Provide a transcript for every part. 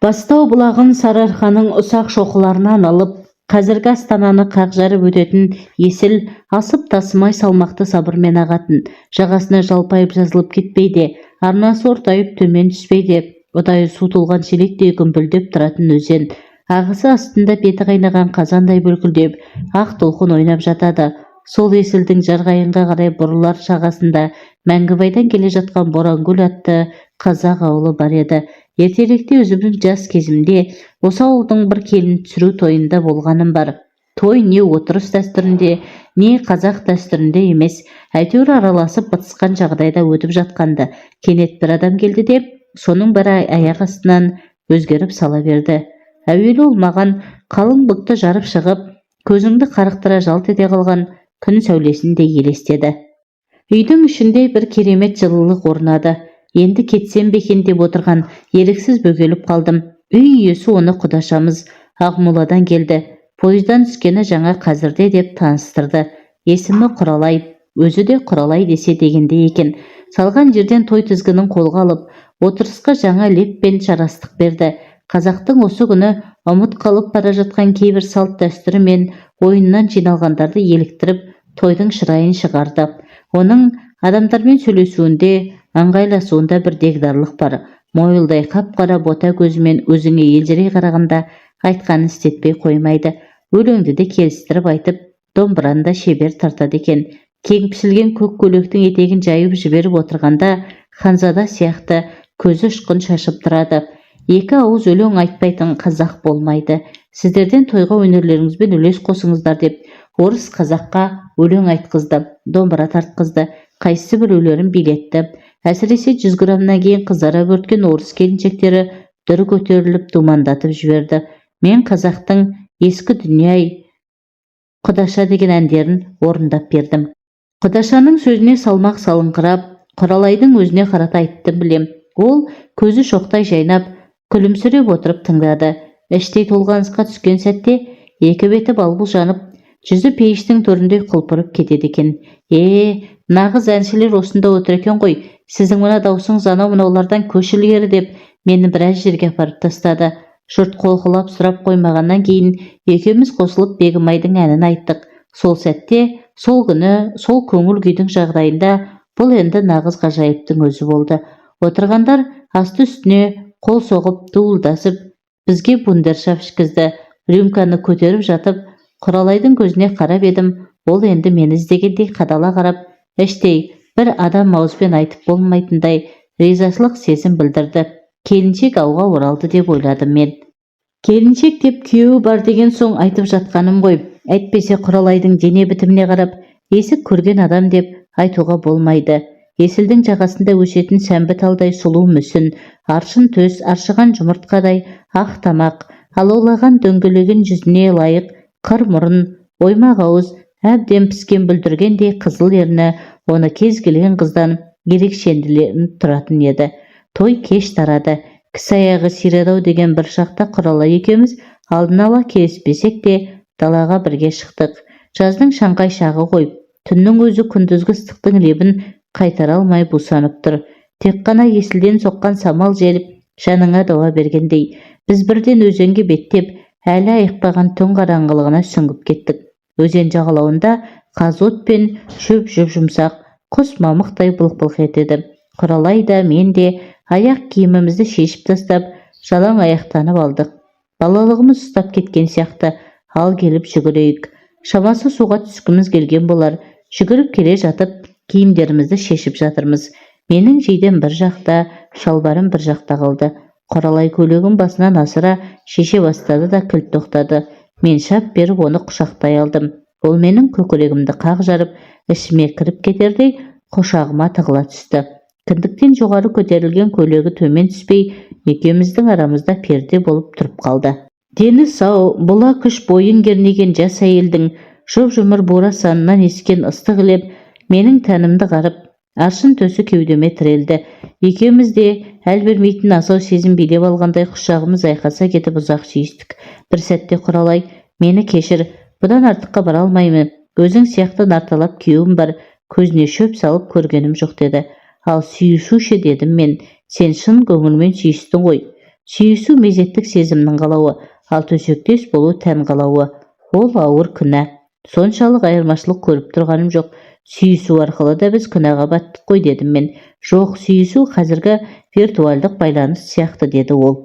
Бастау бұлағын Сарыарқаның ұсақ шоқыларынан алып, қазіргі Астананы қақ жарып өтетін Есіл асып-тасымай, салмақты сабырмен ағатын. Жағасына жалпайып жазылып кетпей де, арнасы ортайып төмен түспей де, ұдайы су толған шелектей гүмпілдеп тұратын өзен. Ағысы астында беті қайнаған қазандай бүлкілдеп, ақ толқын ойнап жатады. Сол Есілдің Жарқайыңға қарай бұрылар жағасында Мәңгібайдан келе жатқан Борангүл атты қазақ ауылы бар еді. Ертеректе, өзімнің жас кезімде, осы ауылдың бір келін түсіру тойында болғаным бар. Той не отырыс дәстүрінде, не қазақ дәстүрінде емес, әйтеуір араласып бытысқан жағдайда өтіп жатқанды. Кенет бір адам келді де, соның бәрі аяқ астынан өзгеріп сала берді. Әуелі ол маған қалың бұлтты жарып шығып, көзіңді қарықтыра жалт ете қалған күн сәулесіндей елестеді. Үйдің ішінде бір керемет жылылық орнады. Енді кетсем бе екен деп отырған еріксіз бөгеліп қалдым. Үй иесі оны «Құдашамыз, Ақмоладан келді, пойыздан түскені жаңа қазірде», – деп таныстырды. Есімі Құралай, өзі де Құралай десе дегендей екен. Салған жерден той тізгінін қолға алып, отырысқа жаңа леп пен жарастық берді. Қазақтың осы күні ұмыт қалып бара жатқан кейбір салт дәстүрі мен ойыннан жиналғандарды еліктіріп, тойдың шырайын шығарды. Оның адамдармен сөйлесуінде, ыңғайласуында бір дегдарлық бар. Мойылдай қап-қара бота көзімен өзіңе елжірей қарағанда, айтқанын істетпей қоймайды. Өлеңді де келістіріп айтып, домбыраны да шебер тартады екен. Кең пішілген көк көйлектің етегін жайып жіберіп отырғанда, ханзада сияқты көзі ұшқын шашып тұрады. «Екі ауыз өлең айтпайтын қазақ болмайды. Сіздерден тойға өнерлеріңізбен үлес қосыңыздар», – деп орыс қазаққа өлең айтқызды, домбыра тартқызды, қайсы біреулерін билетті. Әсіресе 100 граммнан кейін қызара бөрткен орыс келіншектері дүр көтеріліп, думандатып жіберді. Мен қазақтың «Ескі дүние-ай», «Құдаша» деген әндерін орындап бердім. Құдашаның сөзіне салмақ салыңқырап, Құралайдың өзіне қарата айттым білем. Ол көзі шоқтай жайнап, күлімсіреп отырып тыңдады. Іштей толғанысқа түскен сәтте екі беті балбұл жанып, жүзі пейіштің төріндей құлпырып кетеді екен. «Е, нағыз әншілер осында отыр екен ғой. Сіздің мына даусыңыз анау мынаулардан көш ілгері», – деп мені біраз жерге апарып тастады. Жұрт қолқылап сұрап қоймағаннан кейін екеуміз қосылып Бегімайдың әнін айттық. Сол сәтте, сол күні, сол көңіл күйдің жағдайында бұл енді нағыз ғажайыптың өзі болды. Отырғандар асты үстіне қол соғып, дуылдасып, бізге вундершаф ішкізді. Рюмканы көтеріп жатып, Құралайдың көзіне қарап едім, ол енді мені іздегендей қадала қарап, іштей бір адам ауызбен айтып болмайтындай ризашылық сезім білдірді. Келіншек ауға оралды деп ойладым мен. Келіншек деп күйеуі бар деген соң айтып жатқаным ғой. Әйтпесе Құралайдың дене бітіміне қарап, есік көрген адам деп айтуға болмайды. Есілдің жағасында өсетін сәмбі талдай сұлу мүсін, аршын төс, аршыған жұмыртқадай ақ тамақ, алаулаған дөңгелеген жүзіне лайық қыр мұрын, оймақ ауыз, әбден піскен бүлдіргендей қызыл ерні оны кез келген қыздан ерекшеленіп тұратын еді. Той кеш тарады. Кісі аяғы сиреді ау деген бір шақта Құралай екеуміз алдын ала келіспесек те, далаға бірге шықтық. Жаздың шаңқай шағы ғой. Түннің өзі күндізгі ыстықтың лебін қайтара алмай бусанып тұр. Тек қана Есілден соққан самал жел жаныңа дауа бергендей. Біз бірден өзенге беттеп, әлі айықпаған түн қараңғылығына сүңгіп кеттік. Өзен жағалауында қазы пен шөп жұп-жұмсақ, құс мамықтай былқ-былқ етеді. Құралай да, мен де аяқ киімімізді шешіп тастап, жалаң аяқтанып алдық. Балалығымыз ұстап кеткен сияқты, ал келіп жүгірейік. Шамасы, суға түскіміз келген болар. Жүгіріп келе жатып, киімдерімізді шешіп жатырмыз. Менің жейдем бір жақта, шалбарым бір жақта қалды. Құралай көйлегін басынан асыра шеше бастады да, кілт тоқтады. Мен шап беріп оны құшақтай алдым. Ол менің көкірегімді қақ жарып, ішіме кіріп кетердей құшағыма тығыла түсті. Кіндіктен жоғары көтерілген көйлегі төмен түспей, екеуміздің арамызда перде болып тұрып қалды. Дені сау, бұла күш бойын кернеген жас әйелдің жұп-жұмыр бура санынан ескен ыстық леп менің тәнімді қарып, аршын төсі кеудеме тірелді. Екеуміз де әл бермейтін асау сезім билеп алғандай, құшағымыз айқаса кетіп, ұзақ сүйістік. Бір сәтте Құралай: «Мені кешір, бұдан артыққа бара алмаймын. Өзің сияқты нарталап күйеуім бар, көзіне шөп салып көргенім жоқ», – деді. «Ал сүйісу ше?» – дедім мен. «Сен шын көңілмен сүйістің ғой». Сүйісу мезеттік сезімнің қалауы, ал төсектес болу тән қалауы. Ол ауыр күнә. Соншалық айырмашылық көріп тұрғаным жоқ. Сүйісу арқылы да біз күнәға баттық қой, дедім мен. Жоқ, сүйісу қазіргі виртуальдық байланыс сияқты, деді ол.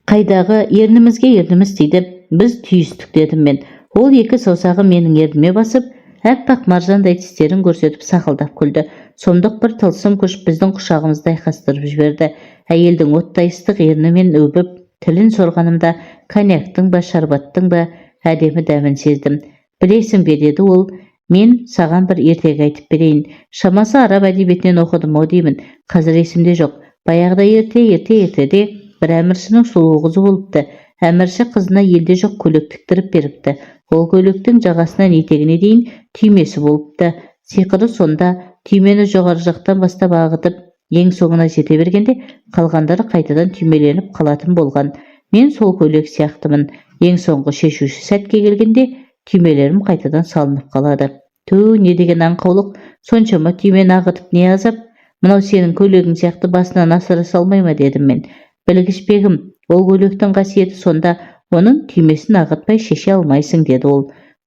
Қайдағы, ернімізге ерніміз тиді, біз түйістік, дедім мен. Ол екі саусағын менің ерніме басып, аппақ маржандай тістерін көрсетіп, сақылдап күлді. Сұмдық бір тылсым күш біздің құшағымызды айқастырып жіберді. Әйелдің оттай ыстық ернімен өбіп, тілін сорғанымда коньяктың ба, шарбаттың ба әдемі дәмін сездім. Білесің бе, деді ол, мен саған бір ертегі айтып берейін. Шамасы, араб әдебиетінен оқыдым ау деймін, қазір есімде жоқ. Баяғыда, ерте, ерте, ертеде бір әміршінің сұлу қызы болыпты. Әмірші қызына елде жоқ көйлек тіктіріп беріпті. Ол көйлектің жағасынан етегіне дейін түймесі болыпты. Сиқыры сонда: түймені жоғары жақтан бастап ағытып, ең соңына жете бергенде, қалғандары қайтадан түймеленіп қалатын болған. Мен сол көйлек сияқтымын. Ең соңғы шешуші сәтке келгенде, түймелерім қайтадан салынып қалады. Түу, не деген аңқаулық! Соншама түймені ағытып не азап? Мынау сенің көйлегің сияқты басынан асыра салмай ма, дедім мен. Білгіш бегім, ол көйлектің қасиеті сонда: оның түймесін ағытпай шеше алмайсың, деді ол.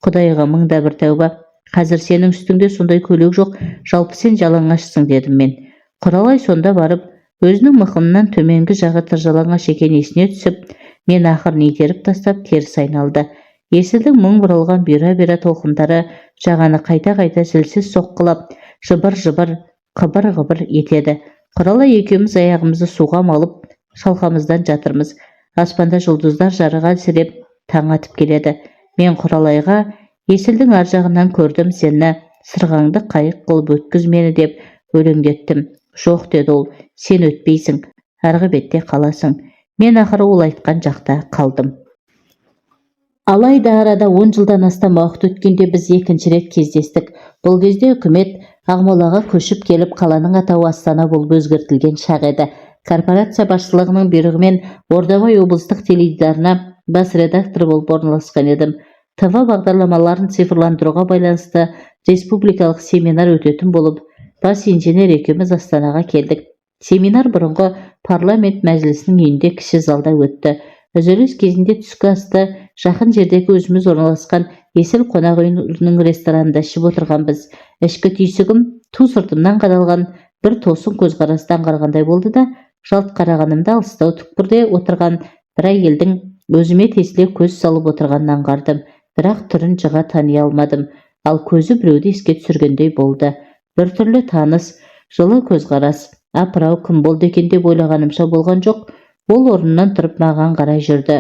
Құдайға мың да бір тәуба, қазір сенің үстіңде сондай көйлек жоқ, жалпы сен жалаңашсың, дедім мен. Құралай сонда барып өзінің мықынынан төменгі жағы тыржалаңаш екені есіне түсіп, мен ақырын итеріп тастап, теріс айналды. Есілдің мың бұралған бұйра-бұйра толқындары жағаны қайта-қайта зілсіз соққылап, жыбыр-жыбыр, қыбыр-қыбыр етеді. Құралай екеуміз аяғымызды суға малып, шалқамыздан жатырмыз. Аспанда жұлдыздар жарығы әлсіреп, таң атып келеді. Мен Құралайға: «Есілдің ар жағынан көрдім сені, сырғаңды қайық қылып өткіз мені», – деп өлеңдеттім. Жоқ, деді ол, сен өтпейсің, арғы бетте қаласың. Мен ақыры ол айтқан жақта қалдым. Алайда арада 10 жылдан астам уақыт өткенде біз екінші рет кездестік. Бұл кезде үкімет Ақмолаға көшіп келіп, қаланың атауы Астана болып өзгертілген шақ еді. Корпорация басшылығының бұйрығымен Ордабай облыстық теледидарына бас редактор болып орналасқан едім. ТВ бағдарламаларын цифрландыруға байланысты республикалық семинар өтетін болып, бас инженер екеуміз Астанаға келдік. Семинар бұрынғы парламент мәжілісінің үйінде, кіші залда өтті. Үзіліс кезінде түскі асты жақын жердегі өзіміз орналасқан Есіл қонақ үйінің ресторанында ішіп отырғанбыз. Ішкі түйсігім ту сыртымнан қадалған бір тосын көзқарасты аңғарғандай болды да, жалт қарағанымда, алыстау түкпірде отырған бір әйелдің өзіме тесіле көз салып отырғанын аңғардым. Бірақ түрін жыға тани алмадым. Ал көзі біреуді еске түсіргендей болды. Біртүрлі таныс, жылы көзқарас. Апырау, кім болды екен деп ойлағанымша болған жоқ, ол орнынан тұрып, маған қарай жүрді.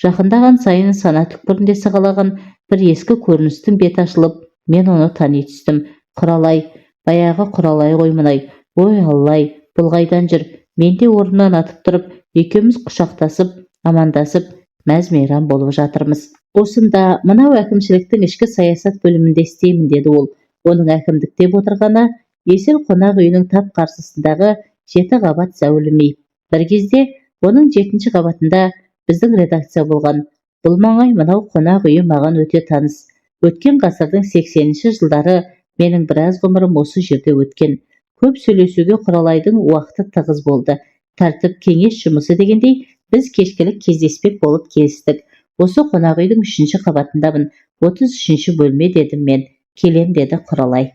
Жақындаған сайын сана түкпірінде сығалаған бір ескі көріністің беті ашылып, мен оны тани түстім. Құралай, баяғы Құралай ғой мынай! Ой, аллай, бұл қайдан жүр? Мен де орнымнан атып тұрып, екеуміз құшақтасып, амандасып, мәз-мейрам болып жатырмыз. Осында, мынау әкімшіліктің ішкі саясат бөлімінде істеймін, деді ол. Оның әкімдік деп отырғаны – Есіл қонақ үйінің тап қарсысындағы жеті қабат зәулім үй. Бір кезде оның жетінші қабатында біздің редакция болған. Бұл маңай, мынау қонақ үйі маған өте таныс. Өткен ғасырдың 80-жылдары менің біраз ғұмырым осы жерде өткен. Көп сөйлесуге Құралайдың уақыты тығыз болды. Тәртіп, кеңес жұмысы дегендей, біз кешкілік кездеспек болып келістік. Осы қонақ үйдің үшінші қабатындамын, 33-бөлме, дедім мен. Келем, деді Құралай.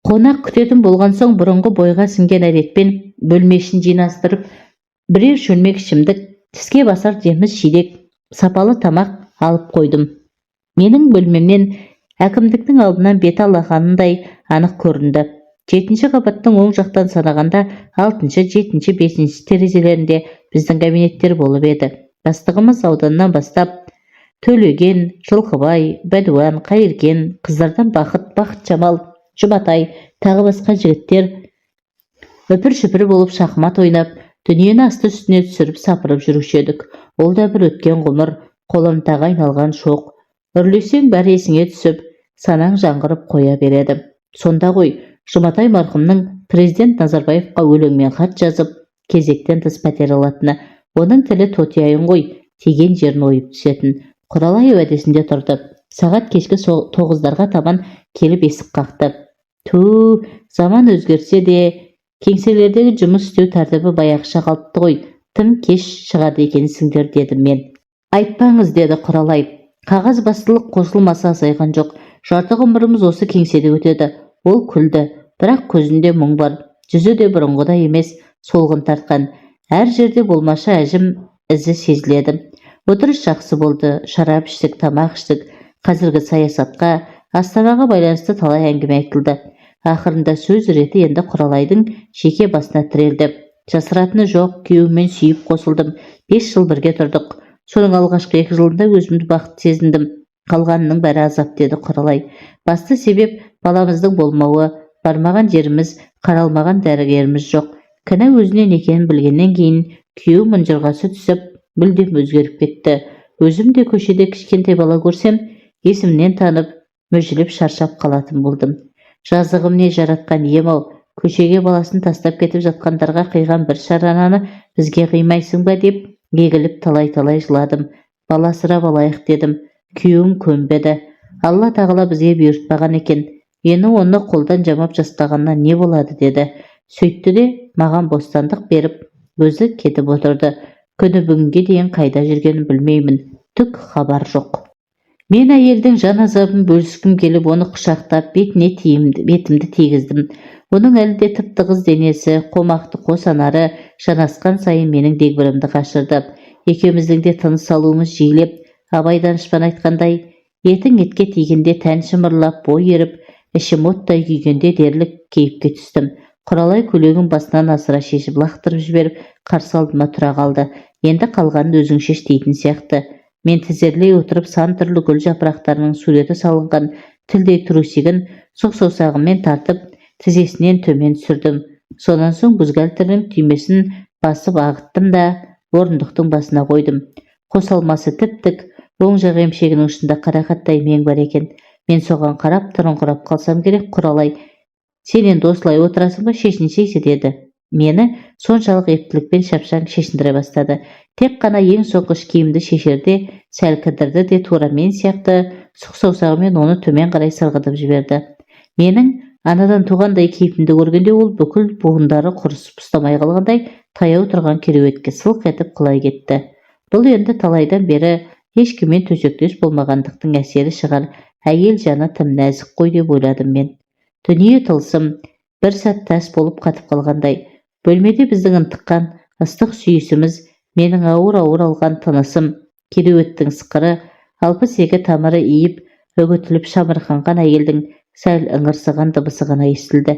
Қонақ күтетін болған соң, бұрынғы бойға сіңген әдетпен бөлме ішін жинастырып, бірер шөлмек ішімдік, тіске басар жеміс жидек, сапалы тамақ алып қойдым. Менің бөлмемнен әкімдіктің алдынан беті алақанындай анық көрінді. Жетінші қабаттың оң жақтан санағанда алтыншы, жетінші, бесінші терезелерінде біздің кабинеттер болып еді. Бастығымыз ауданнан бастап Төлеген, Жылқыбай, Бәдуан, Қайыркен, қыздардан Бақыт, Бақытжамал, Жұматай, тағы басқа жігіттер үпір-шүпір болып шахмат ойнап, дүниені асты үстіне түсіріп, сапырып жүруші едік. Ол да бір өткен ғұмыр, қоламтаға айналған шоқ. Үрлесең, бәрі есіңе түсіп, санаң жаңғырып қоя береді. Сонда ғой Жұматай марқұмның президент Назарбаевқа өлеңмен хат жазып, кезектен тыс пәтер алатыны. Оның тілі тотияйын ғой, тиген жерін ойып түсетін. Құралай уәдесінде тұрды. Сағат кешкі 9-дарға таман келіп, есік қақты. Тү, заман өзгерсе де, кеңселердегі жұмыс істеу тәртібі баяғыша қалыпты ғой. Тым кеш шығады екенсіңдер, дедім мен. Айтпаңыз, деді Құралай. Қағазбастылық қосылмаса азайған жоқ. Жарты ғұмырымыз осы кеңседе өтеді. Ол күлді, бірақ көзінде мұң бар. Жүзі де бұрынғыдай емес, солғын тартқан. Әр жерде болмашы әжім ізі сезіледі. Отырыс жақсы болды. Шарап іштік, тамақ іштік. Қазіргі саясатқа, Астанаға байланысты талай әңгіме айтылды. Ақырында сөз реті енді Құралайдың жеке басына тірелді. Жасыратыны жоқ, күйеуіммен сүйіп қосылдым. 5 жыл бірге тұрдық. Соның алғашқы 2 жылында өзімді бақытты сезіндім. Қалғанының бәрі азап, деді Құралай. Басты себеп баламыздың болмауы. Бармаған жеріміз, қаралмаған дәрігеріміз жоқ. Кінә өзінен екенін білгеннен кейін күйеуім ұнжырғасы түсіп, мүлдем өзгеріп кетті. Өзім де көшеде кішкентай бала көрсем, есімнен танып, мүжіліп, шаршап қалатын болдым. Жазығым не, жаратқан ием-ау, көшеге баласын тастап кетіп жатқандарға қиған бір шарананы бізге қимайсың ба деп егіліп, талай-талай жыладым. Бала асырап алайық дедім. Күйеуім көнбеді. Алла тағала бізге бұйыртпаған екен, енді оны қолдан жамап тастағаннан не болады, деді. Сөйтті де маған бостандық беріп, өзі кетіп отырды. Күні бүгінге дейін қайда жүргенін білмеймін, түк хабар жоқ. Мен әйелдің жан азабын бөліскім келіп, оны құшақтап, бетіне тиімді, бетімді тигіздім. Оның әлі де тып-тығыз денесі, қомақты қос анары жанасқан сайын менің дегбірімді қашырды. Екеуміздің де тыныс алуымыз жиілеп, Абай данышпан айтқандай, етің етке тигенде тән шымырлап, бой еріп, ішім оттай күйгенде дерлік кейіпке түстім. Құралай көйлегін басынан асыра шешіп, лақтырып жіберіп, қарсы алдыма тұра қалды. Енді қалғанын өзің шеш дейтін сияқты. Мен тізерлей отырып, сан түрлі гүл жапырақтарының суреті салынған тілдей трусигін сұқ саусағыммен тартып, тізесінен төмен түсірдім. Сонан соң бюстгальтерінің түймесін басып ағыттым да, орындықтың басына қойдым. Қос алмасы тіп-тік, оң жақ емшегінің ұшында қарақаттай мең бар екен. Мен соған қарап тұрыңқырап қалсам керек, Құралай: «Сен енді осылай отырасың ба, шешінсейші», – деді. Мені соншалық ептілікпен шапшаң шешіндіре бастады. Тек қана ең соңғы іш киімді шешерде сәл кідірді де, тура мен сияқты сұқ саусағымен оны төмен қарай сырғытып жіберді. Менің анадан туғандай кейпімді көргенде, ол бүкіл буындары құрысып, ұстамай қалғандай таяу тұрған кереуетке сылқ етіп құлай кетті. Бұл енді талайдан бері ешкіммен төсектес болмағандықтың әсері шығар, әйел жаны тым нәзік қой деп ойладым мен. Дүние тылсым, бір сәт тас болып қатып қалғандай. Бөлмеде біздің ынтыққан ыстық сүйісіміз, менің ауыр-ауыр алған тынысым, кереуеттің сықыры, 62 тамыры иіп үгітіліп шамырқанған әйелдің сәл ыңырсыған дыбысы ғана естілді.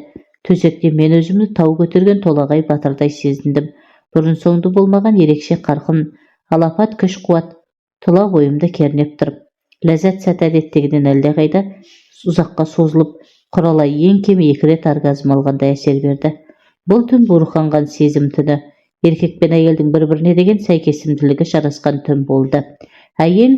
Төсекте мен өзімді тау көтерген толағай батырдай сезіндім. Бұрын-соңды болмаған ерекше қарқын, алапат күш-қуат тұла бойымды кернеп тұрып, ләззат сәті әдеттегіден әлдеқайда ұзаққа созылып, Құралай ең кемі екі рет оргазм алғандай әсер берді. Бұл түн буырқанған сезім түні, еркек пен әйелдің бір-біріне деген сәйкесімділігі жарасқан түн болды. Әйел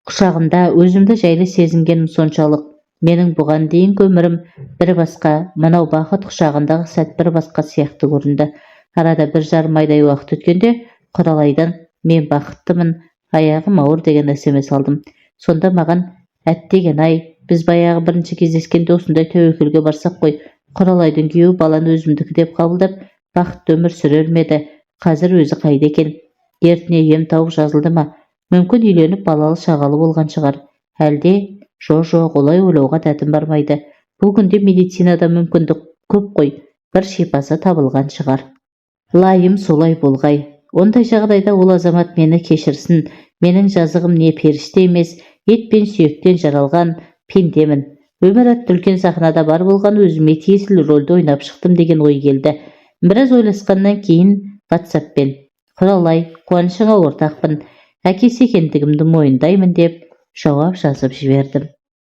құшағында өзімді жайлы сезінгенім соншалық, менің бұған дейінгі өмірім бір басқа, мынау бақыт құшағындағы сәт бір басқа сияқты көрінді. Арада 1,5 айдай уақыт өткенде Құралайдан «Мен бақыттымын, аяғым ауыр» деген СМС алдым. Сонда маған: «Әттеген-ай, біз баяғы бірінші кездескенде осындай тәуекелге барсақ қой, Құралайдың күйеуі баланы өзімдікі деп қабылдап, бақытты өмір сүрер ме еді? Қазір өзі қайда екен? Дертіне ем тауып жазылды ма? Мүмкін, үйленіп, балалы шағалы болған шығар әлде? Жо, жоқ, олай ойлауға дәтім бармайды. Бұл күнде медицинада мүмкіндік көп қой, бір шипасы табылған шығар. Лайым солай болғай. Ондай жағдайда ол азамат мені кешірсін. Менің жазығым не, періште емес, ет пен сүйектен жаралған пендемін. Өмір атты үлкен сахнада бар болған өзіме тиесілі рөлді ойнап шықтым» деген ой келді. Біраз ойласқаннан кейін ватсаппен: «Құралай, қуанышыңа ортақпын, әкесі екендігімді мойындаймын», – деп жауап жазып жібердім.